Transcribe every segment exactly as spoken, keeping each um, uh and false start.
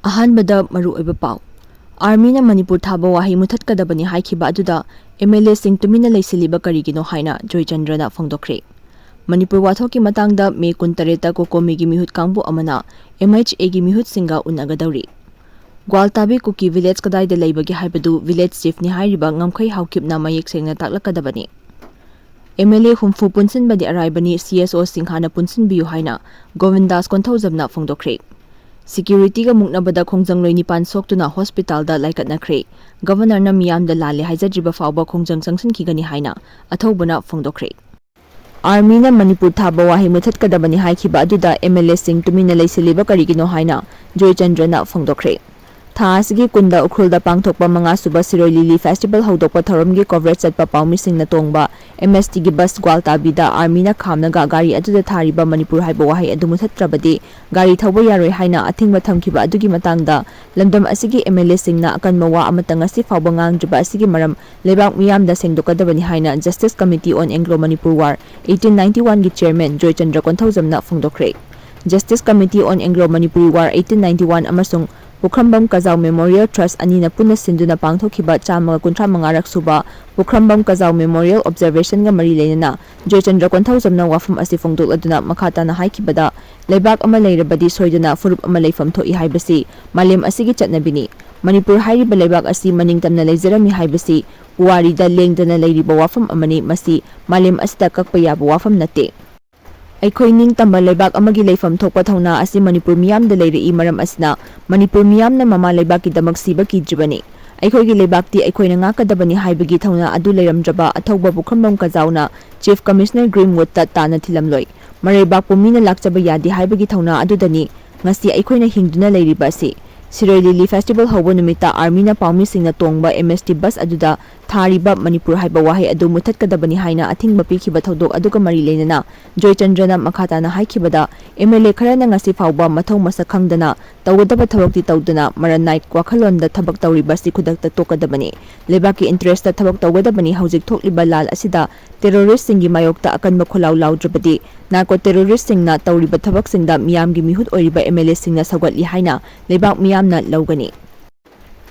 ꯑꯍꯥꯟꯕꯗ ꯃꯔꯨꯑꯣꯏꯕ ꯄꯥꯎ꯫ ꯑꯥꯔꯃꯤꯅ ꯃꯅꯤꯄꯨꯔ ꯊꯥꯕ ꯋꯥꯍꯩ ꯃꯨꯊꯠꯀꯗꯕꯅꯤ ꯍꯥꯏꯈꯤꯕ ꯑꯗꯨꯗ ꯑꯦꯝ ꯑꯦꯜ ꯑꯦꯁꯤꯡ ꯇꯨꯃꯤꯟꯅ ꯂꯩꯁꯤꯜꯂꯤꯕ ꯀꯔꯤꯒꯤꯅꯣ ꯍꯥꯏꯅ ꯖꯣꯏꯆꯟꯗ꯭ꯔꯅ ꯐꯣꯡꯗꯣꯛꯈ꯭ꯔꯦ꯫ ꯃꯅꯤꯄꯨꯔ ꯋꯥꯊꯣꯛꯀꯤ ꯃꯇꯥꯡꯗ ꯃꯦ ꯀꯨꯟꯇꯔꯦꯠꯇ ꯀꯣꯀꯣꯃꯤꯒꯤ ꯃꯤꯍꯨꯠ ꯀꯥꯡꯕꯨ ꯑꯃꯅ ꯑꯦꯝ ꯑꯩꯆ ꯑꯦꯒꯤ ꯃꯤꯍꯨꯠꯁꯤꯡꯒ ꯎꯅꯒꯗꯧꯔꯤ꯫ ꯒ꯭ꯋꯥꯜꯇꯥꯕꯤ ꯀꯨꯀꯤ ꯚꯤꯂꯦꯖ ꯀꯗꯥꯏꯗ ꯂꯩꯕꯒꯦ ꯍꯥꯏꯕꯗꯨ ꯚꯤꯂꯦꯖ ꯆꯤꯐꯅꯤ ꯍꯥꯏꯔꯤꯕ ꯉꯝꯈꯩ ꯍꯥꯎꯀꯤꯞꯅ ꯃꯌꯦꯛ ꯁꯦꯡꯅ ꯇꯥꯛꯂꯛꯀꯗꯕꯅꯤ꯫ ꯑꯦꯝ ꯑꯦꯜ ꯑꯦ ꯍꯨꯝꯐꯨ ꯄꯨꯟꯁꯤꯟꯕꯗꯤ ꯑꯔꯥꯏꯕꯅꯤ, ꯁꯤ ꯑꯦꯁ ꯑꯣꯁꯤꯡ ꯍꯥꯟꯅ ꯄꯨꯟꯁꯤꯟꯕꯤꯌꯨ ꯍꯥꯏꯅ ꯒꯣꯕꯤꯟꯗꯥꯁ ꯀꯣꯟꯊꯧꯖꯝꯅ ꯐꯣꯡꯗꯣꯛꯈ꯭ꯔꯦ꯫ ꯁꯦꯀ꯭ꯌꯨꯔꯤꯇꯤꯒ ꯃꯨꯛꯅꯕꯗ ꯈꯣꯡꯖꯪꯂꯣꯏ ꯅꯤꯄꯥꯟ ꯁꯣꯛꯇꯨꯅ ꯍꯣꯁꯄꯤꯇꯥꯜꯗ ꯂꯥꯏꯀꯠꯅꯈ꯭ꯔꯦ꯫ ꯒꯚꯔꯅꯔꯅ ꯃꯤꯌꯥꯝꯗ ꯂꯥꯜꯂꯦ ꯍꯥꯏꯖꯗ꯭ꯔꯤꯕ ꯐꯥꯎꯕ ꯈꯣꯡꯖꯪ ꯆꯪꯁꯤꯟꯈꯤꯒꯅꯤ ꯍꯥꯏꯅ ꯑꯊꯧꯕꯅ ꯐꯣꯡꯗꯣꯛꯈ꯭ꯔꯦ꯫ ꯑꯥꯔꯃꯤꯅ ꯃꯅꯤꯄꯨꯔ ꯊꯥꯕ ꯋꯥꯍꯩ ꯃꯨꯊꯠꯀꯗꯕꯅꯤ ꯍꯥꯏꯈꯤꯕ ꯑꯗꯨꯗ ꯑꯦꯝ ꯑꯦꯜ ꯑꯦꯁꯤꯡ ꯇꯨꯃꯤꯟꯅ ꯂꯩꯁꯤꯜꯂꯤꯕ ꯀꯔꯤꯒꯤꯅꯣ ꯍꯥꯏꯅ ꯖꯣꯏꯆꯟꯗ꯭ꯔꯅ ꯐꯣꯡꯗꯣꯛꯈ꯭ꯔꯦ꯫ ꯊꯥ ꯑꯁꯤꯒꯤ ꯀꯨꯟꯗ ꯎꯈ꯭ꯔꯨꯜꯗ ꯄꯥꯡꯊꯣꯛꯄ ꯃꯉꯥꯁꯨꯕ ꯁꯤꯔꯣꯏ ꯂꯤꯂꯤ ꯐꯦꯁꯇꯤꯚꯦꯜ ꯍꯧꯗꯣꯛꯄ ꯊꯧꯔꯝꯒꯤ ꯀꯣꯚꯔꯦꯖ ꯆꯠꯄ ꯄꯥꯎꯃꯤꯁꯤꯡꯅ ꯇꯣꯡꯕ ꯑꯦꯝ ꯑꯦꯁ ꯇꯤꯒꯤ ꯕꯁ ꯒ꯭ꯋꯥꯜꯇꯥꯕꯤꯗ ꯑꯥꯔꯃꯤꯅ ꯈꯥꯝꯂꯒ ꯒꯥꯔꯤ ꯑꯗꯨꯗ ꯊꯥꯔꯤꯕ ꯃꯅꯤꯄꯨꯔ ꯍꯥꯏꯕ ꯋꯥꯍꯩ ꯑꯗꯨ ꯃꯨꯊꯠꯇ꯭ꯔꯕꯗꯤ ꯒꯥꯔꯤ ꯊꯧꯕ ꯌꯥꯔꯣꯏ ꯍꯥꯏꯅ ꯑꯊꯤꯡꯕ ꯊꯝꯈꯤꯕ ꯑꯗꯨꯒꯤ ꯃꯇꯥꯡꯗ ꯂꯝꯗꯝ ꯑꯁꯤꯒꯤ ꯑꯦꯝ ꯑꯦꯜ ꯑꯦꯁꯤꯡꯅ ꯑꯀꯟꯕ ꯋꯥ ꯑꯃꯠꯇ ꯉꯁꯤ ꯐꯥꯎꯕ ꯉꯥꯡꯗ꯭ꯔꯤꯕ ꯑꯁꯤꯒꯤ ꯃꯔꯝ ꯂꯩꯕꯥꯛ ꯃꯤꯌꯥꯝꯗ ꯁꯦꯡꯗꯣꯛꯀꯗꯕꯅꯤ ꯍꯥꯏꯅ Justice Committee on Anglo Manipur War eighteen ninety one ꯒꯤ chairman Joychandra ꯀꯣꯟꯊꯧꯖꯝꯅ ꯐꯣꯡꯗꯣꯛꯈ꯭ꯔꯦ꯫ Justice Committee on Anglo Manipur War eighteen ninety one ꯑꯃꯁꯨꯡ ꯄꯨꯈ꯭ꯔꯝꯕꯝ ꯀꯖꯥꯎ ꯃꯦꯃꯣꯔꯤꯌꯦꯜ ꯇ꯭ꯔꯁ ꯑꯅꯤꯅ ꯄꯨꯟꯅ ꯁꯤꯟꯗꯨꯅ ꯄꯥꯡꯊꯣꯛꯈꯤꯕ ꯆꯥꯝꯃꯒ ꯀꯨꯟꯊ꯭ꯔꯥ ꯃꯉꯥꯔꯛ ꯁꯨꯕ ꯄꯨꯈ꯭ꯔꯝꯕꯝ ꯀꯖꯥꯎ ꯃꯦꯃꯣꯔꯤꯌꯦꯜ ꯑꯣꯕꯖꯔꯕꯦꯁꯟꯒ ꯃꯔꯤ ꯂꯩꯅꯅ ꯖꯣꯏꯆꯟꯗ꯭ꯔ ꯀꯣꯟꯊꯧꯖꯝꯅ ꯋꯥꯐꯝ ꯑꯁꯤ ꯐꯣꯡꯗꯣꯛꯂꯗꯨꯅ ꯃꯈꯥ ꯇꯥꯅ ꯍꯥꯏꯈꯤꯕꯗ, ꯂꯩꯕꯥꯛ ꯑꯃ ꯂꯩꯔꯕꯗꯤ ꯁꯣꯏꯗꯅ ꯐꯨꯔꯨꯞ ꯑꯃ ꯂꯩꯐꯝ ꯊꯣꯛꯏ ꯍꯥꯏꯕꯁꯤ ꯃꯥꯂꯦꯝ ꯑꯁꯤꯒꯤ ꯆꯠꯅꯕꯤꯅꯤ꯫ ꯃꯅꯤꯄꯨꯔ ꯍꯥꯏꯔꯤꯕ ꯂꯩꯕꯥꯛ ꯑꯁꯤ ꯃꯅꯤꯡ ꯇꯝꯅ ꯂꯩꯖꯔꯝꯃꯤ ꯍꯥꯏꯕꯁꯤ ꯄꯨꯋꯥꯔꯤꯗ ꯂꯦꯡꯗꯅ ꯂꯩꯔꯤꯕ ꯋꯥꯐꯝ ꯑꯃꯅꯤ꯫ ꯃꯁꯤ ꯃꯥꯂꯦꯝ ꯑꯁꯤꯗ ꯀꯛꯄ ꯌꯥꯕ ꯋꯥꯐꯝ ꯅꯠꯇꯦ꯫ ꯑꯩꯈꯣꯏ ꯅꯤꯡꯇꯝꯕ ꯂꯩꯕꯥꯛ ꯑꯃꯒꯤ ꯂꯩꯐꯝ ꯊꯣꯛꯄ ꯊꯧꯅꯥ ꯑꯁꯤ ꯃꯅꯤꯄꯨꯔ ꯃꯤꯌꯥꯝꯗ ꯂꯩꯔꯛꯏ꯫ ꯃꯔꯝ ꯑꯁꯤꯅ ꯃꯅꯤꯄꯨꯔ ꯃꯤꯌꯥꯝꯅ ꯃꯃꯥ ꯂꯩꯕꯥꯛꯀꯤꯗꯃꯛ ꯁꯤꯕ ꯀꯤꯗ꯭ꯔꯤꯕꯅꯤ꯫ ꯑꯩꯈꯣꯏꯒꯤ ꯂꯩꯕꯥꯛꯇꯤ ꯑꯩꯈꯣꯏꯅ ꯉꯥꯛꯀꯗꯕꯅꯤ ꯍꯥꯏꯕꯒꯤ ꯊꯧꯅꯥ ꯑꯗꯨ ꯂꯩꯔꯝꯗ꯭ꯔꯕ ꯑꯊꯧꯕ ꯄꯨꯈ꯭ꯔꯝꯕꯝ ꯀꯖꯥꯎꯅ Chief Commissioner Greenwoodꯇ ꯇꯥꯅ ꯊꯤꯜꯂꯝꯂꯣꯏ꯫ ꯃꯔꯩꯕꯥꯛꯄꯨ ꯃꯤꯅ ꯂꯥꯛꯆꯕ ꯌꯥꯗꯦ ꯍꯥꯏꯕꯒꯤ ꯊꯧꯅꯥ ꯑꯗꯨꯗꯅꯤ ꯉꯁꯤ ꯑꯩꯈꯣꯏꯅ ꯍꯤꯡꯗꯨꯅ ꯂꯩꯔꯤꯕ ꯑꯁꯤ꯫ ꯁꯤꯔꯣꯏ ꯂꯤꯂꯤ ꯐꯦꯁꯇꯤꯚꯦꯜ ꯍꯧꯕ ꯅꯨꯃꯤꯠꯇ ꯑꯥꯔꯃꯤꯅ ꯄꯥꯎꯃꯤꯁꯤꯡꯅ ꯇꯣꯡꯕ ꯑꯦꯝ ꯑꯦꯁ ꯇꯤ ꯕꯁ ꯑꯗꯨꯗ ꯊꯥꯔꯤꯕ ꯃꯅꯤꯄꯨꯔ ꯍꯥꯏꯕ ꯋꯥꯍꯩ ꯑꯗꯨ ꯃꯨꯊꯠꯀꯗꯕꯅꯤ ꯍꯥꯏꯅ ꯑꯊꯤꯡꯕ ꯄꯤꯈꯤꯕ ꯊꯧꯗꯣꯛ ꯑꯗꯨꯒ ꯃꯔꯤ ꯂꯩꯅꯅ ꯖꯣꯏꯆꯟꯗ꯭ꯔꯅ ꯃꯈꯥ ꯇꯥꯅ ꯍꯥꯏꯈꯤꯕꯗ, ꯑꯦꯝ ꯑꯦꯜ ꯑꯦ ꯈꯔꯅ ꯉꯁꯤ ꯐꯥꯎꯕ ꯃꯊꯧ ꯃꯁꯛ ꯈꯪꯗꯅ ꯇꯧꯒꯗꯕ ꯊꯕꯛꯇꯤ ꯇꯧꯗꯅ ꯃꯔꯟ ꯅꯥꯏ ꯋꯥꯈꯜꯂꯣꯟꯗ ꯊꯕꯛ ꯇꯧꯔꯤꯕ ꯑꯁꯤ ꯈꯨꯗꯛꯇ ꯇꯣꯛꯀꯗꯕꯅꯤ꯫ ꯂꯩꯕꯥꯛꯀꯤ ꯏꯟꯇꯔꯦꯁꯇ ꯊꯕꯛ ꯇꯧꯒꯗꯕꯅꯤ꯫ ꯍꯧꯖꯤꯛ ꯊꯣꯛꯂꯤꯕ ꯂꯥꯜ ꯑꯁꯤꯗ ꯇꯦꯔꯣꯔꯤꯁꯁꯤꯡꯒꯤ ꯃꯥꯌꯣꯛꯇ ꯑꯀꯟꯕ ꯈꯣꯜꯂꯥꯎ ꯂꯥꯎꯗ꯭ꯔꯕꯗꯤ ꯅꯥꯔꯀꯣ ꯇꯦꯔꯣꯔꯤꯁꯁꯤꯡꯅ ꯇꯧꯔꯤꯕ ꯊꯕꯛꯁꯤꯡꯗ ꯃꯤꯌꯥꯝꯒꯤ ꯃꯤꯍꯨꯠ ꯑꯣꯏꯔꯤꯕ ꯑꯦꯝ ꯑꯦꯜ ꯑꯦꯁꯤꯡꯅ ꯁꯧꯒꯠꯂꯤ ꯍꯥꯏꯅ ꯂꯩꯕꯥꯛ ꯃꯤꯌꯥꯝꯅ ꯂꯧꯒꯅꯤ꯫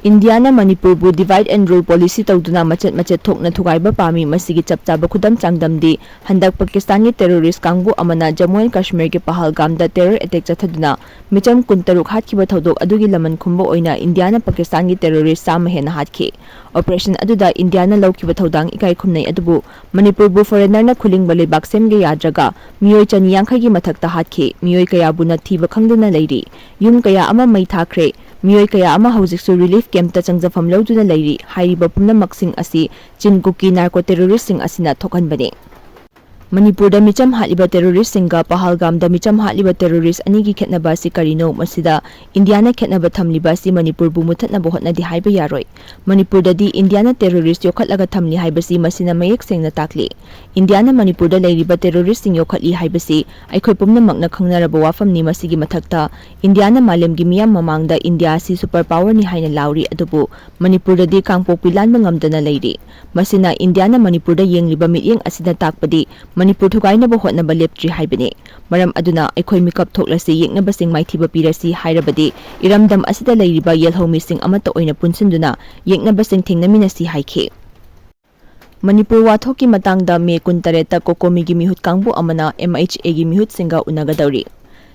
ꯏꯟꯗꯤꯌꯥꯅ ꯃꯅꯤꯄꯨꯔꯕꯨ divide and rule policy ꯇꯧꯗꯨꯅ ꯃꯆꯦꯠ ꯃꯆꯦꯠ ꯊꯣꯛꯅ ꯊꯨꯒꯥꯏꯕ ꯄꯥꯝꯃꯤ꯫ ꯃꯁꯤꯒꯤ ꯆꯞ ꯆꯥꯕ ꯈꯨꯗꯝ ꯆꯥꯡꯗꯝꯗꯤ ꯍꯟꯗꯛ ꯄꯥꯀꯤꯁꯇꯥꯟꯒꯤ ꯇꯦꯔꯣꯔꯤꯁ ꯀꯥꯡꯕꯨ ꯑꯃꯅ ꯖꯝꯃꯨ ꯑꯦꯟ ꯀꯥꯁꯃꯤꯔꯒꯤ ꯄꯍꯜꯒꯥꯝꯗ ꯇꯦꯔꯣꯔ ꯑꯦꯇꯦꯛ ꯆꯠꯊꯗꯨꯅ ꯃꯤꯆꯝ ꯀꯨꯟꯇꯔꯨꯛ ꯍꯥꯠꯈꯤꯕ ꯊꯧꯗꯣꯛ ꯑꯗꯨꯒꯤ ꯂꯃꯟ ꯈꯨꯝꯕ ꯑꯣꯏꯅ ꯏꯟꯗꯤꯌꯥꯅ ꯄꯥꯀꯤꯁꯇꯥꯟꯒꯤ ꯇꯦꯔꯣꯔꯤꯁ ꯆꯥꯝꯃ ꯍꯦꯟꯅ ꯍꯥꯠꯈꯤ꯫ ꯑꯣꯄꯔꯦꯁꯟ ꯑꯗꯨꯗ ꯏꯟꯗꯤꯌꯥꯅ ꯂꯧꯈꯤꯕ ꯊꯧꯗꯥꯡ ꯏꯀꯥꯏ ꯈꯨꯝꯅꯩ, ꯑꯗꯨꯕꯨ ꯃꯅꯤꯄꯨꯔꯕꯨ ꯐꯣꯔꯦꯅꯔꯅ ꯈꯨꯂꯤꯡꯕ ꯂꯩꯕꯥꯛ ꯁꯦꯝꯒꯦ ꯌꯥꯗ꯭ꯔꯒ ꯃꯤꯑꯣꯏ ꯆꯅꯤ ꯌꯥꯡꯈꯩꯒꯤ ꯃꯊꯛꯇ ꯍꯥꯠꯈꯤ꯫ ꯃꯤꯑꯣꯏ ꯀꯌꯥꯕꯨꯅ ꯊꯤꯕ ꯈꯪꯗꯅ ꯂꯩꯔꯤ꯫ ꯌꯨꯝ ꯀꯌꯥ ꯑꯃ ꯃꯩ ꯊꯥꯈ꯭ꯔꯦ꯫ ꯃꯤꯑꯣꯏ ꯀꯌꯥ ꯑꯃ ꯍꯧꯖꯤꯛꯁꯨ ꯔꯤꯂꯤꯐ ꯀꯦꯝꯞꯇ ꯆꯪꯖꯐꯝ ꯂꯧꯗꯨꯅ ꯂꯩꯔꯤ꯫ ꯍꯥꯏꯔꯤꯕ ꯄꯨꯝꯅꯃꯛꯁꯤꯡ ꯑꯁꯤ ꯆꯤꯟ ꯀꯨꯀꯤ ꯅꯥꯔꯀꯣ ꯇꯦꯔꯣꯔꯤꯁꯁꯤꯡ ꯑꯁꯤꯅ ꯊꯣꯛꯍꯟꯕꯅꯤ꯫ ꯃꯅꯤꯄꯨꯔꯗ ꯃꯤꯆꯝ ꯍꯥꯠꯂꯤꯕ ꯇꯦꯔꯣꯔꯤꯁꯁꯤꯡꯒ ꯄꯍꯜꯒꯥꯝꯗ ꯃꯤꯆꯝ ꯍꯥꯠꯂꯤꯕ ꯇꯦꯔꯣꯔꯤꯁ ꯑꯅꯤꯒꯤ ꯈꯦꯠꯅꯕ ꯑꯁꯤ ꯀꯔꯤꯅꯣ? ꯃꯁꯤꯗ ꯏꯟꯗꯤꯌꯥꯅ ꯈꯦꯠꯅꯕ ꯊꯝꯂꯤꯕ ꯑꯁꯤ ꯃꯅꯤꯄꯨꯔꯕꯨ ꯃꯨꯊꯠꯅꯕ ꯍꯣꯠꯅꯗꯦ ꯍꯥꯏꯕ ꯌꯥꯔꯣꯏ꯫ ꯃꯅꯤꯄꯨꯔꯗꯗꯤ ꯏꯟꯗꯤꯌꯥꯅ ꯇꯦꯔꯣꯔꯤꯁ ꯌꯣꯛꯈꯠꯂꯒ ꯊꯝꯂꯤ ꯍꯥꯏꯕꯁꯤ ꯃꯁꯤꯅ ꯃꯌꯦꯛ ꯁꯦꯡꯅ ꯇꯥꯛꯂꯤ꯫ ꯏꯟꯗꯤꯌꯥꯅ ꯃꯅꯤꯄꯨꯔꯗ ꯂꯩꯔꯤꯕ ꯇꯦꯔꯣꯔꯤꯁꯁꯤꯡ ꯌꯣꯛꯈꯠꯂꯤ ꯍꯥꯏꯕꯁꯤ ꯑꯩꯈꯣꯏ ꯄꯨꯝꯅꯃꯛꯅ ꯈꯪꯅꯔꯕ ꯋꯥꯐꯝꯅꯤ꯫ ꯃꯁꯤꯒꯤ ꯃꯊꯛꯇ ꯏꯟꯗꯤꯌꯥꯅ ꯃꯥꯂꯦꯝꯒꯤ ꯃꯤꯌꯥꯝ ꯃꯃꯥꯡꯗ ꯏꯟꯗꯤꯌꯥ ꯑꯁꯤ ꯁꯨꯄꯔ ꯄꯥꯋꯔꯅꯤ ꯍꯥꯏꯅ ꯂꯥꯎꯔꯤ, ꯑꯗꯨꯕꯨ ꯃꯅꯤꯄꯨꯔꯗꯗꯤ ꯀꯥꯡꯄꯣꯛꯄꯤ ꯂꯥꯟꯕ ꯉꯝꯗꯅ ꯂꯩꯔꯤ꯫ ꯃꯁꯤꯅ ꯏꯟꯗꯤꯌꯥꯅ ꯃꯅꯤꯄꯨꯔꯗ ꯌꯦꯡꯂꯤꯕ ꯃꯤꯠꯌꯦꯡ ꯑꯁꯤꯅ ꯇꯥꯛꯄꯗꯤ ꯃꯅꯤꯄꯨꯔ ꯊꯨꯒꯥꯏꯅꯕ ꯍꯣꯠꯅꯕ ꯂꯦꯞꯇ꯭ꯔꯤ ꯍꯥꯏꯕꯅꯤ꯫ ꯃꯔꯝ ꯑꯗꯨꯅ ꯑꯩꯈꯣꯏ ꯃꯤꯀꯞ ꯊꯣꯛꯂꯁꯤ, ꯌꯦꯛꯅꯕꯁꯤꯡ ꯃꯥꯏꯊꯤꯕ ꯄꯤꯔꯁꯤ ꯍꯥꯏꯔꯕꯗꯤ ꯏꯔꯝꯗꯝ ꯑꯁꯤꯗ ꯂꯩꯔꯤꯕ ꯌꯦꯜꯍꯧꯃꯤꯁꯤꯡ ꯑꯃꯠꯇ ꯑꯣꯏꯅ ꯄꯨꯟꯁꯤꯟꯗꯨꯅ ꯌꯦꯛꯅꯕꯁꯤꯡ ꯊꯦꯡꯅꯃꯤꯟꯅꯁꯤ ꯍꯥꯏꯈꯤ꯫ ꯃꯅꯤꯄꯨꯔ ꯋꯥꯊꯣꯛꯀꯤ ꯃꯇꯥꯡꯗ ꯃꯦ ꯀꯨꯟꯇꯔꯦꯠꯇ ꯀꯣꯀꯣꯃꯤꯒꯤ ꯃꯤꯍꯨꯠ ꯀꯥꯡꯕꯨ ꯑꯃꯅ ꯑꯦꯝ ꯑꯩꯆ ꯑꯦꯒꯤ ꯃꯤꯍꯨꯠꯁꯤꯡꯒ ꯎꯅꯒꯗꯧꯔꯤ꯫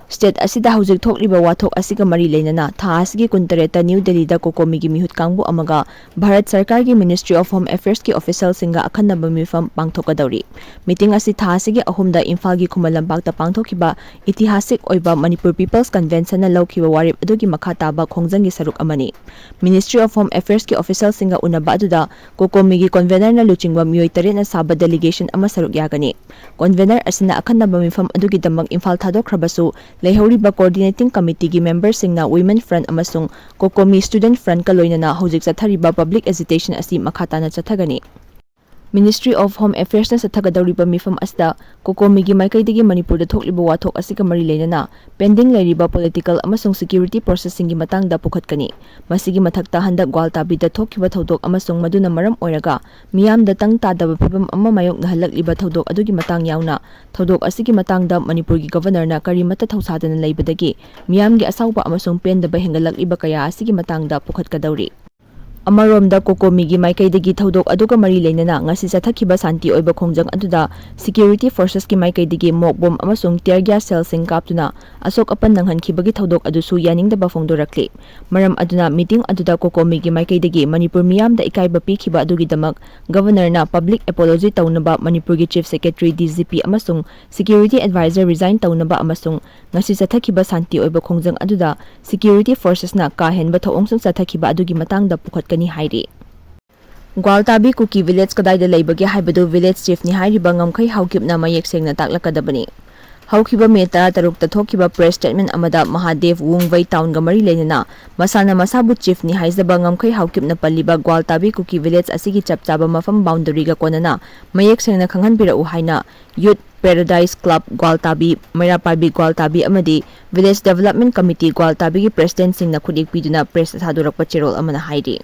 ꯁ꯭ꯇꯦꯠ ꯑꯁꯤꯗ ꯍꯧꯖꯤꯛ ꯊꯣꯛꯂꯤꯕ ꯋꯥꯊꯣꯛ ꯑꯁꯤꯒ ꯃꯔꯤ ꯂꯩꯅꯅ ꯊꯥ ꯑꯁꯤꯒꯤ ꯀꯨꯟꯇꯔꯦꯠꯇ ꯅ꯭ꯌꯨ ꯗꯦꯜꯂꯤꯗ ꯀꯣꯀꯣꯃꯤꯒꯤ ꯃꯤꯍꯨꯠ ꯀꯥꯡꯕꯨ ꯑꯃꯒ ꯚꯥꯔꯠ ꯁꯔꯀꯥꯔꯒꯤ ꯃꯤꯅꯤꯁꯇ꯭ꯔꯤ ꯑꯣꯐ ꯍꯣꯝ ꯑꯦꯐꯤꯌꯔꯁꯀꯤ ꯑꯣꯐꯤꯁꯤꯌꯦꯜꯁꯤꯡꯒ ꯑꯈꯟꯅꯕ ꯃꯤꯐꯝ ꯄꯥꯡꯊꯣꯛꯀꯗꯧꯔꯤ꯫ ꯃꯤꯇꯤꯡ ꯑꯁꯤ ꯊꯥ ꯑꯁꯤꯒꯤ ꯑꯍꯨꯝꯗ ꯏꯝꯐꯥꯜꯒꯤ ꯈꯨꯃꯟ ꯂꯝꯄꯥꯛꯇ ꯄꯥꯡꯊꯣꯛꯈꯤꯕ ꯏꯇꯤꯍꯥꯁꯤꯛ ꯑꯣꯏꯕ ꯃꯅꯤꯄꯨꯔ ꯄꯤꯄꯜꯁ ꯀꯟꯚꯦꯟꯁꯟꯅ ꯂꯧꯈꯤꯕ ꯋꯥꯔꯦꯞ ꯑꯗꯨꯒꯤ ꯃꯈꯥ ꯇꯥꯕ ꯈꯣꯡꯖꯪꯒꯤ ꯁꯔꯨꯛ ꯑꯃꯅꯤ꯫ ꯃꯤꯅꯤꯁꯇ꯭ꯔꯤ ꯑꯣꯐ ꯍꯣꯝ ꯑꯦꯐꯤꯌꯔꯁꯀꯤ ꯑꯣꯐꯤꯁꯤꯌꯦꯜꯁꯤꯡꯒ ꯎꯅꯕ ꯑꯗꯨꯗ ꯀꯣꯀꯣꯃꯤꯒꯤ ꯀꯟꯚꯦꯅꯔꯅ ꯂꯨꯆꯤꯡꯕ ꯃꯤꯑꯣꯏ ꯇꯔꯦꯠꯅ ꯁꯥꯕ ꯗꯦꯂꯤꯒꯦꯁꯟ ꯑꯃ ꯁꯔꯨꯛ ꯌꯥꯒꯅꯤ꯫ ꯀꯟꯚꯦꯅꯔ ꯑꯁꯤꯅ ꯑꯈꯟꯅꯕ ꯃꯤꯐꯝ ꯑꯗꯨꯒꯤꯗꯃꯛ ꯏꯝꯐꯥꯜ ꯊꯥꯗꯣꯛꯈ꯭ꯔꯕꯁꯨ, ꯂꯩꯍꯧꯔꯤꯕ ꯀꯣꯑꯣꯔꯗꯤꯅꯦꯇꯤꯡ ꯀꯃꯤꯇꯤꯒꯤ ꯃꯦꯝꯕꯔꯁꯤꯡꯅ ꯋꯤꯃꯦꯟ ꯐ꯭ꯔꯟꯠ ꯑꯃꯁꯨꯡ ꯀꯣꯀꯣꯃꯤ ꯁ꯭ꯇꯨꯗꯦꯟꯠ ꯐ꯭ꯔꯟꯠꯀ ꯂꯣꯏꯅꯅ ꯍꯧꯖꯤꯛ ꯆꯠꯊꯔꯤꯕ ꯄꯕ꯭ꯂꯤꯛ ꯑꯦꯖꯤꯇꯦꯁꯟ ꯑꯁꯤ ꯃꯈꯥ ꯇꯥꯅ ꯆꯠꯊꯒꯅꯤ꯫ Ministry of Home Affairsꯅ ꯆꯠꯊꯒꯗꯧꯔꯤꯕ ꯃꯤꯐꯝ ꯑꯁꯤꯗ ꯀꯣꯀꯣꯃꯤꯒꯤ ꯃꯥꯏꯀꯩꯗꯒꯤ ꯃꯅꯤꯄꯨꯔꯗ ꯊꯣꯛꯂꯤꯕ ꯋꯥꯊꯣꯛ ꯑꯁꯤꯒ ꯃꯔꯤ ꯂꯩꯅꯅ pending ꯂꯩꯔꯤꯕ political ꯑꯃꯁꯨꯡ security processꯁꯤꯡꯒꯤ ꯃꯇꯥꯡꯗ ꯄꯨꯈꯠꯀꯅꯤ꯫ ꯃꯁꯤꯒꯤ ꯃꯊꯛꯇ ꯍꯟꯗꯛ ꯒ꯭ꯋꯥꯜꯇꯥꯕꯤꯗ ꯊꯣꯛꯈꯤꯕ ꯊꯧꯗꯣꯛ ꯑꯃꯁꯨꯡ ꯃꯗꯨꯅ ꯃꯔꯝ ꯑꯣꯏꯔꯒ ꯃꯤꯌꯥꯝꯗ ꯇꯪ ꯇꯥꯗꯕ ꯐꯤꯚꯝ ꯑꯃ ꯃꯥꯌꯣꯛꯅꯍꯜꯂꯛꯂꯤꯕ ꯊꯧꯗꯣꯛ ꯑꯗꯨꯒꯤ ꯃꯇꯥꯡ ꯌꯥꯎꯅ ꯊꯧꯗꯣꯛ ꯑꯁꯤꯒꯤ ꯃꯇꯥꯡꯗ ꯃꯅꯤꯄꯨꯔꯒꯤ Governorꯅ ꯀꯔꯤꯃꯠꯇ ꯊꯧꯁꯥꯗꯅ ꯂꯩꯕꯗꯒꯤ ꯃꯤꯌꯥꯝꯒꯤ ꯑꯁꯥꯎꯕ ꯑꯃꯁꯨꯡ ꯄꯦꯟꯗꯕ ꯍꯦꯟꯒꯠꯂꯛꯂꯤꯕ ꯀꯌꯥ ꯑꯁꯤꯒꯤ ꯃꯇꯥꯡꯗ ꯄꯨꯈꯠꯀꯗꯧꯔꯤ꯫ ꯑꯃꯔꯣꯝꯗ ꯀꯣꯀꯣꯃꯤꯒꯤ ꯃꯥꯏꯀꯩꯗꯒꯤ ꯊꯧꯗꯣꯛ ꯑꯗꯨꯒ ꯃꯔꯤ ꯂꯩꯅꯅ ꯉꯁꯤ ꯆꯠꯊꯈꯤꯕ ꯁꯥꯟꯇꯤ ꯑꯣꯏꯕ ꯈꯣꯡꯖꯪ ꯑꯗꯨꯗ security forcesꯀꯤ ꯃꯥꯏꯀꯩꯗꯒꯤ mock bomb ꯑꯃꯁꯨꯡ tear gas shellꯁꯤꯡ ꯀꯥꯞꯇꯨꯅ ꯑꯁꯣꯛ ꯑꯄꯟ ꯅꯪꯍꯟꯈꯤꯕꯒꯤ ꯊꯧꯗꯣꯛ ꯑꯗꯨꯁꯨ ꯌꯥꯅꯤꯡꯗꯕ ꯐꯣꯡꯗꯣꯔꯛꯂꯤ꯫ ꯃꯔꯝ ꯑꯗꯨꯅ meeting ꯑꯗꯨꯗ ꯀꯣꯀꯣꯃꯤꯒꯤ ꯃꯥꯏꯀꯩꯗꯒꯤ ꯃꯅꯤꯄꯨꯔ ꯃꯤꯌꯥꯝꯗ ꯏꯀꯥꯏꯕ ꯄꯤꯈꯤꯕ ꯑꯗꯨꯒꯤꯗꯃꯛ Governorꯅ public apology ꯇꯧꯅꯕ, ꯃꯅꯤꯄꯨꯔꯒꯤ Chief Secretary, DGP ꯑꯃꯁꯨꯡ security adviser resign ꯇꯧꯅꯕ ꯑꯃꯁꯨꯡ ꯉꯁꯤ ꯆꯠꯊꯈꯤꯕ ꯁꯥꯟꯇꯤ ꯑꯣꯏꯕ ꯈꯣꯡꯖꯪ ꯑꯗꯨꯗ security forcesꯅ ꯀꯥ ꯍꯦꯟꯕ ꯊꯧꯑꯣꯡꯁꯤꯡ ꯆꯠꯊꯈꯤꯕ ꯑꯗꯨꯒꯤ ꯃꯇꯥꯡꯗ ꯄꯨꯈꯠꯀꯅꯤ ꯍꯥꯏꯔꯤ꯫ ꯒ꯭ꯋꯥꯜꯇꯥꯕꯤ ꯀꯨꯀꯤ village ꯀꯗꯥꯏꯗ ꯂꯩꯕꯒꯦ ꯍꯥꯏꯕꯗꯨ village chiefꯅꯤ ꯍꯥꯏꯔꯤꯕ ꯉꯝꯈꯩ ꯍꯥꯎꯀꯤꯞꯅ ꯃꯌꯦꯛ ꯁꯦꯡꯅ ꯇꯥꯛꯂꯛꯀꯗꯕꯅꯤ꯫ ꯍꯧꯈꯤꯕ May ꯇꯔꯥꯇꯔꯨꯛꯇ ꯊꯣꯛꯈꯤꯕ press statement ꯑꯃꯗ ꯃꯍꯥꯗꯦꯕ ꯋꯨꯡꯋꯩ townꯒ ꯃꯔꯤ ꯂꯩꯅꯅ ꯃꯁꯥꯅ ꯃꯁꯥꯕꯨ chiefꯅꯤ ꯍꯥꯏꯖꯕ ꯉꯝꯈꯩ ꯍꯥꯎꯀꯤꯞꯅ ꯄꯜꯂꯤꯕ ꯒ꯭ꯋꯥꯜꯇꯥꯕꯤ ꯀꯨꯀꯤ village ꯑꯁꯤꯒꯤ ꯆꯞ ꯆꯥꯕ ꯃꯐꯝ boundaryꯒ ꯀꯣꯟꯅꯅ ꯃꯌꯦꯛ ꯁꯦꯡꯅ ꯈꯪꯍꯟꯕꯤꯔꯛꯎ ꯍꯥꯏꯅ Youth Paradise Club ꯒ꯭ꯋꯥꯜꯇꯥꯕꯤ, ꯃꯩꯔꯥ ꯄꯥꯏꯕꯤ ꯒ꯭ꯋꯥꯜꯇꯥꯕꯤ ꯑꯃꯗꯤ Village Development Committee ꯒ꯭ꯋꯥꯜꯇꯥꯕꯤꯒꯤ presidentꯁꯤꯡꯅ ꯈꯨꯠꯌꯦꯛ ꯄꯤꯗꯨꯅ pressꯇ ꯊꯥꯗꯣꯔꯛꯄ ꯆꯦꯔꯣꯜ ꯑꯃꯅ ꯍꯥꯏꯔꯤ꯫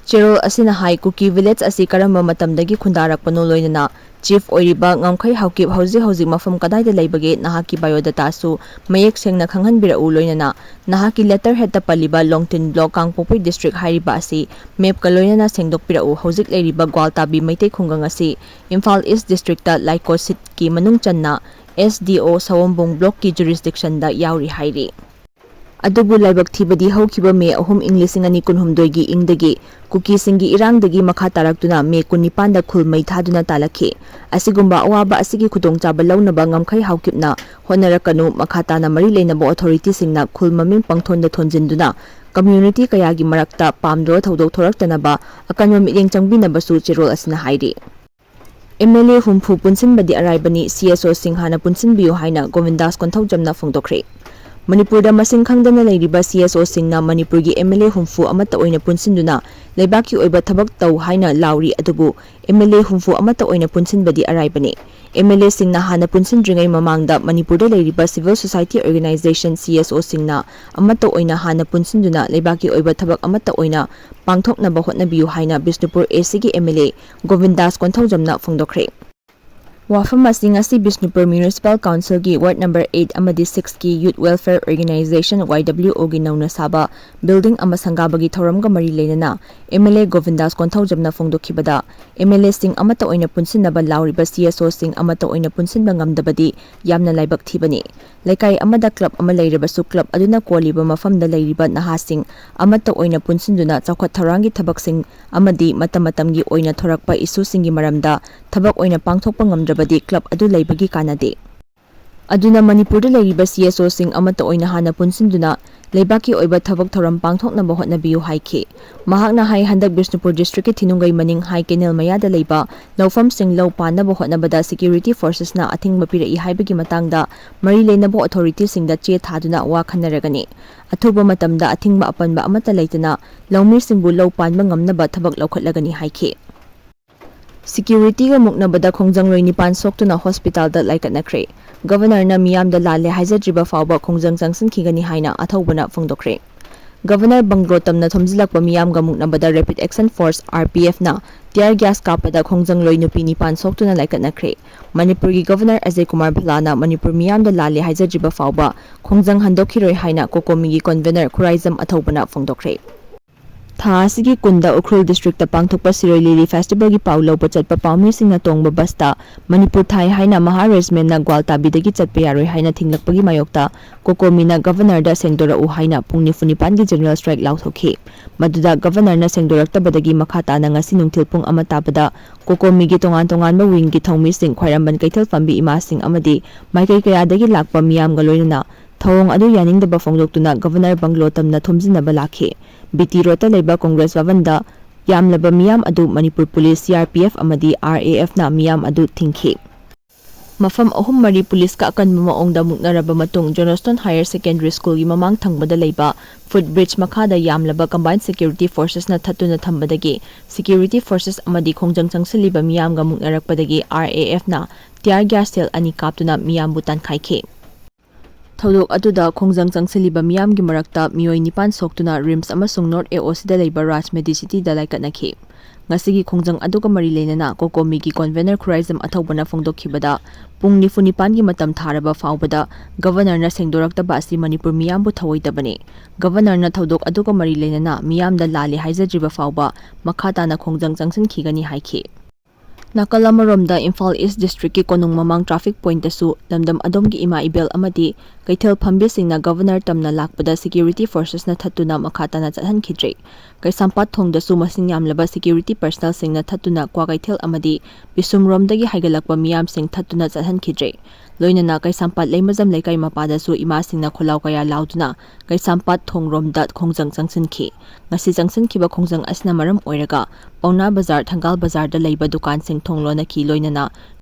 ꯆꯦꯔꯣꯜ ꯑꯁꯤꯅ ꯍꯥꯏ, ꯀꯨꯀꯤ village ꯑꯁꯤ ꯀꯔꯝꯕ ꯃꯇꯝꯗꯒꯤ ꯈꯨꯟꯗꯥꯔꯛꯄꯅꯣ, ꯂꯣꯏꯅꯅ chief ꯑꯣꯏꯔꯤꯕ ꯉꯝꯈꯩ ꯍꯥꯎꯀꯤꯞ ꯍꯧꯖꯤꯛ ꯍꯧꯖꯤꯛ ꯃꯐꯝ ꯀꯗꯥꯏꯗ ꯂꯩꯕꯒꯦ, ꯅꯍꯥꯛꯀꯤ biodatꯥꯁꯨ ꯃꯌꯦꯛ ꯁꯦꯡꯅ ꯈꯪꯍꯟꯕꯤꯔꯛꯎ, ꯂꯣꯏꯅꯅ ꯅꯍꯥꯛꯀꯤ letterheadꯇ ꯄꯜꯂꯤꯕ Longtin Block, ꯀꯥꯡꯄꯣꯛꯄꯤ district ꯍꯥꯏꯔꯤꯕ ꯑꯁꯤ mapꯀ ꯂꯣꯏꯅꯅ ꯁꯦꯡꯗꯣꯛꯄꯤꯔꯛꯎ꯫ ꯍꯧꯖꯤꯛ ꯂꯩꯔꯤꯕ ꯒ꯭ꯋꯥꯜꯇꯥꯕꯤ ꯃꯩꯇꯩ ꯈꯨꯡꯒꯪ ꯑꯁꯤ ꯏꯝꯐꯥꯜ East districtꯇ ꯂꯥꯏꯀꯣ seatꯀꯤ ꯃꯅꯨꯡ ꯆꯟꯅ S D O ꯁꯑꯣꯝꯕꯨꯡ blockꯀꯤ jurisdictionꯗ ꯌꯥꯎꯔꯤ ꯍꯥꯏꯔꯤ꯫ ꯑꯗꯨꯕꯨ ꯂꯥꯏꯕꯛ ꯊꯤꯕꯗꯤ ꯍꯧꯈꯤꯕ May ꯑꯍꯨꯝ, ꯏꯪ ꯂꯤꯁꯤꯡ ꯑꯅꯤ ꯀꯨꯟꯍꯨꯝꯗꯣꯏꯒꯤ ꯏꯪꯗꯒꯤ ꯀꯨꯀꯤꯁꯤꯡꯒꯤ ꯏꯔꯥꯡꯗꯒꯤ ꯃꯈꯥ ꯇꯥꯔꯛꯇꯨꯅ May ꯀꯨꯟꯅꯤꯄꯥꯟꯗ ꯈꯨꯜ ꯃꯩ ꯊꯥꯗꯨꯅ ꯇꯥꯜꯂꯛꯈꯤ꯫ ꯑꯁꯤꯒꯨꯝꯕ ꯑꯋꯥꯕ ꯑꯁꯤꯒꯤ ꯈꯨꯗꯣꯡꯆꯥꯕ ꯂꯧꯅꯕ ꯉꯝꯈꯩ ꯍꯥꯎꯀꯤꯞꯅ ꯍꯣꯠꯅꯔꯛꯀꯅꯨ, ꯃꯈꯥ ꯇꯥꯅ ꯃꯔꯤ ꯂꯩꯅꯕ authorityꯁꯤꯡꯅ ꯈꯨꯜ ꯃꯃꯤꯡ ꯄꯪꯊꯣꯟꯗ ꯊꯣꯟꯖꯤꯟꯗꯨꯅ community ꯀꯌꯥꯒꯤ ꯃꯔꯛꯇ ꯄꯥꯝꯗꯕ ꯊꯧꯗꯣꯛ ꯊꯣꯔꯛꯇꯅꯕ ꯑꯀꯟꯕ ꯃꯤꯠꯌꯦꯡ ꯆꯪꯕꯤꯅꯕꯁꯨ ꯆꯦꯔꯣꯜ ꯑꯁꯤꯅ ꯍꯥꯏꯔꯤ꯫ M L A ꯍꯨꯝꯐꯨ ꯄꯨꯟꯁꯤꯟꯕꯗꯤ ꯑꯔꯥꯏꯕꯅꯤ, C S O ꯁꯤꯡꯍꯥꯅ ꯄꯨꯟꯁꯤꯟꯕꯤꯌꯨ ꯍꯥꯏꯅ ꯒꯣꯕꯤꯟꯗꯥꯁ ꯀꯣꯟꯊꯧꯖꯝꯅ ꯐꯣꯡꯗꯣꯛꯈ꯭ꯔꯦ꯫ ꯃꯅꯤꯄꯨꯔꯗ ꯃꯁꯤꯡ ꯈꯪꯗꯅ ꯂꯩꯔꯤꯕ ꯁꯤ ꯑꯦꯁ ꯑꯣꯁꯤꯡꯅ ꯃꯅꯤꯄꯨꯔꯒꯤ ꯑꯦꯝ ꯑꯦꯜ ꯑꯦ ꯍꯨꯝꯐꯨ ꯑꯃꯠꯇ ꯑꯣꯏꯅ ꯄꯨꯟꯁꯤꯟꯗꯨꯅ ꯂꯩꯕꯥꯛꯀꯤ ꯑꯣꯏꯕ ꯊꯕꯛ ꯇꯧ ꯍꯥꯏꯅ ꯂꯥꯎꯔꯤ, ꯑꯗꯨꯕꯨ ꯑꯦꯝ ꯑꯦꯜ ꯑꯦ ꯍꯨꯝꯐꯨ ꯑꯃꯠꯇ ꯑꯣꯏꯅ ꯄꯨꯟꯁꯤꯟꯕꯗꯤ ꯑꯔꯥꯏꯕꯅꯤ꯫ ꯑꯦꯝ ꯑꯦꯜ ꯑꯦꯁꯤꯡꯅ ꯍꯥꯟꯅ ꯄꯨꯟꯁꯤꯟꯗ꯭ꯔꯤꯉꯩ ꯃꯃꯥꯡꯗ ꯃꯅꯤꯄꯨꯔꯗ ꯂꯩꯔꯤꯕ civil society organization, C S Oꯁꯤꯡꯅ ꯑꯃꯠꯇ ꯑꯣꯏꯅ ꯍꯥꯟꯅ ꯄꯨꯟꯁꯤꯟꯗꯨꯅ ꯂꯩꯕꯥꯛꯀꯤ ꯑꯣꯏꯕ ꯊꯕꯛ ꯑꯃꯠꯇ ꯑꯣꯏꯅ ꯄꯥꯡꯊꯣꯛꯅꯕ ꯍꯣꯠꯅꯕꯤꯌꯨ ꯍꯥꯏꯅ Bishnupur A Cꯒꯤ M L A ꯒꯣꯕꯤꯟꯗꯥꯁ ꯀꯣꯟꯊꯧꯖꯝꯅ ꯐꯣꯡꯗꯣꯛꯈ꯭ꯔꯦ꯫ ꯋꯥꯐꯝ ꯑꯁꯤ ꯉꯁꯤ Bishnupur Municipal Councilꯒꯤ Ward number eight ꯑꯃꯗꯤ sixꯀꯤ Youth Welfare Organization, Y W Oꯒꯤ ꯅꯧꯅ ꯁꯥꯕ building ꯑꯃ ꯁꯪꯒꯥꯕꯒꯤ ꯊꯧꯔꯝꯒ ꯃꯔꯤ ꯂꯩꯅꯅ M L A ꯒꯣꯕꯤꯟꯗꯥꯁ ꯀꯣꯟꯊꯧꯖꯝꯅ ꯐꯣꯡꯗꯣꯛꯈꯤꯕꯗ, M L Aꯁꯤꯡ ꯑꯃꯠꯇ ꯑꯣꯏꯅ ꯄꯨꯟꯁꯤꯟꯅꯕ ꯂꯥꯎꯔꯤꯕ C S Oꯁꯤꯡ ꯑꯃꯠꯇ ꯑꯣꯏꯅ ꯄꯨꯟꯁꯤꯟꯕ ꯉꯝꯗꯕꯗꯤ ꯌꯥꯝꯅ ꯂꯥꯏꯕꯛ ꯊꯤꯕꯅꯤ꯫ ꯂꯩꯀꯥꯏ ꯑꯃꯗ club ꯑꯃ ꯂꯩꯔꯕꯁꯨ, club ꯑꯗꯨꯅ ꯀꯣꯜꯂꯤꯕ ꯃꯐꯝꯗ ꯂꯩꯔꯤꯕ ꯅꯍꯥꯁꯤꯡ ꯑꯃꯠꯇ ꯑꯣꯏꯅ ꯄꯨꯟꯁꯤꯟꯗꯨꯅ ꯆꯥꯎꯈꯠ ꯊꯧꯔꯥꯡꯒꯤ ꯊꯕꯛꯁꯤꯡ ꯑꯃꯗꯤ ꯃꯇꯝ ꯃꯇꯝꯒꯤ ꯑꯣꯏꯅ ꯊꯣꯔꯛꯄ issueꯁꯤꯡꯒꯤ ꯃꯔꯝꯗ ꯊꯕꯛ ꯑꯣꯏꯅ ꯄꯥꯡꯊꯣꯛꯄ ꯉꯝꯗ꯭ꯔꯕꯗꯤ club ꯑꯗꯨ ꯂꯩꯕꯒꯤ ꯀꯥꯟꯅꯗꯦ꯫ ꯑꯗꯨꯅ ꯃꯅꯤꯄꯨꯔꯗ ꯂꯩꯔꯤꯕ C S Oꯁꯤꯡ ꯑꯃꯠꯇ ꯑꯣꯏꯅ ꯍꯥꯟꯅ ꯄꯨꯟꯁꯤꯟꯗꯨꯅ ꯂꯩꯕꯥꯛꯀꯤ ꯑꯣꯏꯕ ꯊꯕꯛ ꯊꯧꯔꯝ ꯄꯥꯡꯊꯣꯛꯅꯕ ꯍꯣꯠꯅꯕꯤꯌꯨ ꯍꯥꯏꯈꯤ꯫ ꯃꯍꯥꯛꯅ ꯍꯥꯏ, ꯍꯟꯗꯛ ꯕꯤꯁꯅꯨꯄꯨꯔ districtꯀꯤ ꯊꯤꯅꯨꯡꯒꯩ ꯃꯅꯤꯡ High Canal ꯃꯌꯥꯗ ꯂꯩꯕ ꯂꯧꯐꯝꯁꯤꯡ ꯂꯧ ꯄꯥꯟꯅꯕ ꯍꯣꯠꯅꯕꯗ security forcesꯅ ꯑꯊꯤꯡꯕ ꯄꯤꯔꯛꯏ ꯍꯥꯏꯕꯒꯤ ꯃꯇꯥꯡꯗ ꯃꯔꯤ ꯂꯩꯅꯕ authorityꯁꯤꯡꯗ ꯆꯦ ꯊꯥꯗꯨꯅ ꯋꯥ ꯈꯟꯅꯔꯒꯅꯤ꯫ ꯑꯊꯨꯕ ꯃꯇꯝꯗ ꯑꯊꯤꯡꯕ ꯑꯄꯟꯕ ꯑꯃꯠꯇ ꯂꯩꯇꯅ ꯂꯧꯃꯤꯁꯤꯡꯕꯨ ꯂꯧ ꯄꯥꯟꯕ ꯉꯝꯅꯕ ꯊꯕꯛ ꯂꯧꯈꯠꯂꯒꯅꯤ ꯍꯥꯏꯈꯤ꯫ Securityꯒ ꯃꯨꯛꯅꯕꯗ ꯈꯣꯡꯖꯪꯂꯣꯏ ꯅꯤꯄꯥꯟ ꯁꯣꯛꯇꯨꯅ hospitalꯗ ꯂꯥꯏꯀꯠꯅꯈ꯭ꯔꯦ꯫ Governorꯅ ꯃꯤꯌꯥꯝꯗ ꯂꯥꯜꯂꯦ ꯍꯥꯏꯖꯗ꯭ꯔꯤꯕ ꯐꯥꯎꯕ ꯈꯣꯡꯖꯪ ꯆꯪꯁꯤꯟꯈꯤꯒꯅꯤ ꯍꯥꯏꯅ ꯑꯊꯧꯕꯅ ꯐꯣꯡꯗꯣꯛꯈ꯭ꯔꯦ꯫ Governor bungalow ꯇꯝꯅ ꯊꯣꯝꯖꯤꯜꯂꯛꯄ ꯃꯤꯌꯥꯝꯒ ꯃꯨꯛꯅꯕꯗ Rapid Action Force, R P Fꯅ tear gas ꯀꯥꯞꯄꯗ ꯈꯣꯡꯖꯪꯂꯣꯏ ꯅꯨꯄꯤ ꯅꯤꯄꯥꯟ ꯁꯣꯛꯇꯨꯅ ꯂꯥꯏꯀꯠꯅꯈ꯭ꯔꯦ꯫ ꯃꯅꯤꯄꯨꯔꯒꯤ Governor ꯑꯖꯌ ꯀꯨꯃꯥꯔ ꯚꯜꯂꯥꯅ ꯃꯅꯤꯄꯨꯔ ꯃꯤꯌꯥꯝꯗ ꯂꯥꯜꯂꯦ ꯍꯥꯏꯖꯗ꯭ꯔꯤꯕ ꯐꯥꯎꯕ ꯈꯣꯡꯖꯪ ꯍꯟꯗꯣꯛꯈꯤꯔꯣꯏ ꯍꯥꯏꯅ COCOMIꯒꯤ convener ꯈꯨꯔꯥꯏꯖꯝ ꯑꯊꯧꯕꯅ ꯐꯣꯡꯗꯣꯛꯈ꯭ꯔꯦ꯫ ꯊꯥ ꯑꯁꯤꯒꯤ ꯀꯨꯟꯗ ꯎꯈ꯭ꯔꯨꯜ districtꯇ ꯄꯥꯡꯊꯣꯛꯄ ꯁꯤꯔꯣꯏ ꯂꯤꯂꯤ festivalꯒꯤ ꯄꯥꯎ ꯂꯧꯕ ꯆꯠꯄ ꯄꯥꯎꯃꯤꯁꯤꯡꯅ ꯇꯣꯡꯕ busꯇ ꯃꯅꯤꯄꯨꯔ ꯊꯥꯏ ꯍꯥꯏꯅ ꯃꯍꯥ regimentꯅ ꯒ꯭ꯋꯥꯜꯇꯥꯕꯤꯗꯒꯤ ꯆꯠꯄ ꯌꯥꯔꯣꯏ ꯍꯥꯏꯅ ꯊꯤꯡꯂꯛꯄꯒꯤ ꯃꯥꯌꯣꯛꯇ COCOMIꯅ Governorꯗ ꯁꯦꯡꯗꯣꯔꯛꯎ ꯍꯥꯏꯅ ꯄꯨꯡ ꯅꯤꯐꯨ ꯅꯤꯄꯥꯟꯒꯤ general strike ꯂꯥꯎꯊꯣꯛꯈꯤ꯫ ꯃꯗꯨꯗ Governorꯅ ꯁꯦꯡꯗꯣꯔꯛꯇꯕꯗꯒꯤ ꯃꯈꯥ ꯇꯥꯅ ꯉꯁꯤ ꯅꯨꯡꯊꯤꯜ ꯄꯨꯡ ꯑꯃ ꯇꯥꯕꯗ COCOMIꯒꯤ ꯇꯣꯉꯥꯟ ꯇꯣꯉꯥꯟꯕ wingꯒꯤ ꯊꯧꯃꯤꯁꯤꯡ, ꯈ꯭ꯋꯥꯏꯔꯝꯕꯟ ꯀꯩꯊꯦꯜ ꯐꯝꯕꯤ ꯏꯃꯥꯁꯤꯡ ꯑꯃꯗꯤ ꯃꯥꯏꯀꯩ ꯀꯌꯥꯗꯒꯤ ꯂꯥꯛꯄ ꯃꯤꯌꯥꯝꯒ ꯂꯣꯏꯅꯅ ꯊꯧꯑꯣꯡ ꯑꯗꯨ ꯌꯥꯅꯤꯡꯗꯕ ꯐꯣꯡꯗꯣꯛꯇꯨꯅ Governor bungalow ꯇꯝꯅ ꯊꯣꯝꯖꯤꯟꯅꯕ ꯂꯥꯛꯈꯤ꯫ B T Roadꯇ ꯂꯩꯕ Congress ꯚꯕꯟꯗ ꯌꯥꯝꯂꯕ ꯃꯤꯌꯥꯝ ꯑꯗꯨ Manipur police, C R P F ꯑꯃꯗꯤ R A Fꯅ ꯃꯤꯌꯥꯝ ꯑꯗꯨ ꯊꯤꯡꯈꯤ꯫ ꯃꯐꯝ ꯑꯍꯨꯝ ꯃꯔꯤ ꯄꯨꯂꯤꯁꯀ ꯑꯀꯟꯕ ꯃꯑꯣꯡꯗ ꯃꯨꯛꯅꯔꯕ ꯃꯇꯨꯡ, ꯖꯣꯅꯣꯁꯇꯣꯟ ꯍꯥꯌꯔ ꯁꯦꯀꯦꯟꯗꯔꯤ ꯁ꯭ꯀꯨꯜꯒꯤ ꯃꯃꯥꯡ ꯊꯪꯕꯗ ꯂꯩꯕ ꯐꯨꯠ ꯕ꯭ꯔꯤꯖ ꯃꯈꯥꯗ ꯌꯥꯝꯂꯕ ꯀꯝꯕꯥꯏꯟ ꯁꯦꯀ꯭ꯌꯨꯔꯤꯇꯤ ꯐꯣꯔꯁꯦꯁꯅ ꯊꯠꯇꯨꯅ ꯊꯝꯕꯗꯒꯤ ꯁꯦꯀ꯭ꯌꯨꯔꯤꯇꯤ ꯐꯣꯔꯁꯦꯁ ꯑꯃꯗꯤ ꯈꯣꯡꯖꯪ ꯆꯪꯁꯤꯜꯂꯤꯕ ꯃꯤꯌꯥꯝꯒ ꯃꯨꯛꯅꯔꯛꯄꯗꯒꯤ ꯑꯥꯔ ꯑꯦ ꯑꯦꯐꯅ ꯇꯤꯌꯥꯔ ꯒ꯭ꯌꯥꯁ ꯁꯦꯜ ꯑꯅꯤ ꯀꯥꯞꯇꯨꯅ ꯃꯤꯌꯥꯝꯕꯨ ꯇꯥꯟꯈꯥꯏꯈꯤ꯫ ꯊꯧꯗꯣꯛ ꯑꯗꯨꯗ ꯈꯣꯡꯖꯪ ꯆꯪꯁꯤꯜꯂꯤꯕ ꯃꯤꯌꯥꯝꯒꯤ ꯃꯔꯛꯇ ꯃꯤꯑꯣꯏ ꯅꯤꯄꯥꯟ ꯁꯣꯛꯇꯨꯅ ꯔꯤꯝꯁ ꯑꯃꯁꯨꯡ ꯅꯣꯔꯠ ꯑꯦ ꯑꯣ ꯁꯤꯗ ꯂꯩꯕ ꯔꯥꯖ ꯃꯦꯗꯤꯁꯤꯇꯤꯗ ꯂꯥꯏꯀꯠꯅꯈꯤ꯫ ꯉꯁꯤꯒꯤ ꯈꯣꯡꯖꯪ ꯑꯗꯨꯒ ꯃꯔꯤ ꯂꯩꯅꯅ ꯀꯣꯀꯣꯃꯤꯒꯤ ꯀꯣꯟꯚꯦꯅꯔ ꯈꯨꯔꯥꯏꯖꯝ ꯑꯊꯧꯕꯅ ꯐꯣꯡꯗꯣꯛꯈꯤꯕꯗ, ꯄꯨꯡ ꯅꯤꯐꯨ ꯅꯤꯄꯥꯟꯒꯤ ꯃꯇꯝ ꯊꯥꯔꯕ ꯐꯥꯎꯕꯗ ꯒꯚꯔꯅꯔꯅ ꯁꯦꯡꯗꯣꯔꯛꯇꯕ ꯑꯁꯤ ꯃꯅꯤꯄꯨꯔ ꯃꯤꯌꯥꯝꯕꯨ ꯊꯧꯑꯣꯏꯗꯕꯅꯤ꯫ ꯒꯚꯔꯅꯔꯅ ꯊꯧꯗꯣꯛ ꯑꯗꯨꯒ ꯃꯔꯤ ꯂꯩꯅꯅ ꯃꯤꯌꯥꯝꯗ ꯂꯥꯜꯂꯦ ꯍꯥꯏꯖꯗ꯭ꯔꯤꯕ ꯐꯥꯎꯕ ꯃꯈꯥ ꯇꯥꯅ ꯈꯣꯡꯖꯪ ꯆꯪꯁꯤꯟꯈꯤꯒꯅꯤ ꯍꯥꯏꯈꯤ꯫ ꯅꯥꯀꯜ ꯑꯃꯔꯣꯝꯗ, ꯏꯝꯐꯥꯜ ꯏꯁ ꯗꯤꯁꯇ꯭ꯔꯤꯛꯀꯤ ꯀꯣꯅꯨꯡ ꯃꯃꯥꯡ ꯇ꯭ꯔꯥꯐꯤꯛ ꯄꯣꯏꯟꯇꯁꯨ ꯂꯝꯗꯝ ꯑꯗꯣꯝꯒꯤ ꯏꯃꯥ ꯏꯕꯦꯜ ꯑꯃꯗꯤ ꯀꯩꯊꯦꯜ ꯐꯝꯕꯤꯁꯤꯡꯅ ꯒꯚꯔꯅꯔ ꯇꯝꯅ ꯂꯥꯛꯄꯗ ꯁꯦꯀ꯭ꯌꯨꯔꯤꯇꯤ ꯐꯣꯔꯁꯦꯁꯅ ꯊꯠꯇꯨꯅ ꯃꯈꯥ ꯇꯥꯅ ꯆꯠꯍꯟꯈꯤꯗ꯭ꯔꯦ꯫ ꯀꯩꯁꯥꯝꯄꯥꯠ ꯊꯣꯡꯗꯁꯨ ꯃꯁꯤꯡ ꯌꯥꯝꯂꯕ ꯁꯦꯀ꯭ꯌꯨꯔꯤꯇꯤ ꯄꯔꯁꯅꯦꯜꯁꯤꯡꯅ ꯊꯠꯇꯨꯅ ꯀ꯭ꯋꯥꯀꯩꯊꯦꯜ ꯑꯃꯗꯤ ꯄꯤꯁꯨꯝꯔꯣꯝꯗꯒꯤ ꯍꯥꯏꯒꯠꯂꯛꯄ ꯃꯤꯌꯥꯝꯁꯤꯡ ꯊꯠꯇꯨꯅ ꯆꯠꯍꯟꯈꯤꯗ꯭ꯔꯦ꯫ ꯂꯣꯏꯅꯅ ꯀꯩꯁꯥꯝꯄꯥꯠ ꯂꯩꯃꯖꯝ ꯂꯩꯀꯥꯏ ꯃꯄꯥꯗꯁꯨ ꯏꯃꯥꯁꯤꯡꯅ ꯈꯣꯜꯂꯥꯎ ꯀꯌꯥ ꯂꯥꯎꯗꯨꯅ ꯀꯩꯁꯥꯝꯄꯥꯠ ꯊꯣꯡꯔꯣꯝꯗ ꯈꯣꯡꯖꯪ ꯆꯪꯁꯤꯟꯈꯤ꯫ ꯉꯁꯤ ꯆꯪꯁꯤꯟꯈꯤꯕ ꯈꯣꯡꯖꯪ ꯑꯁꯤꯅ ꯃꯔꯝ ꯑꯣꯏꯔꯒ ꯄꯥꯎꯅꯥ ꯕꯖꯥꯔ, ꯊꯪꯒꯥꯜ ꯕꯖꯥꯔꯗ ꯂꯩꯕ ꯗꯨꯀꯥꯟꯁꯤꯡ ꯊꯣꯡ ꯂꯣꯟꯅꯈꯤ, ꯂꯣꯏꯅꯅ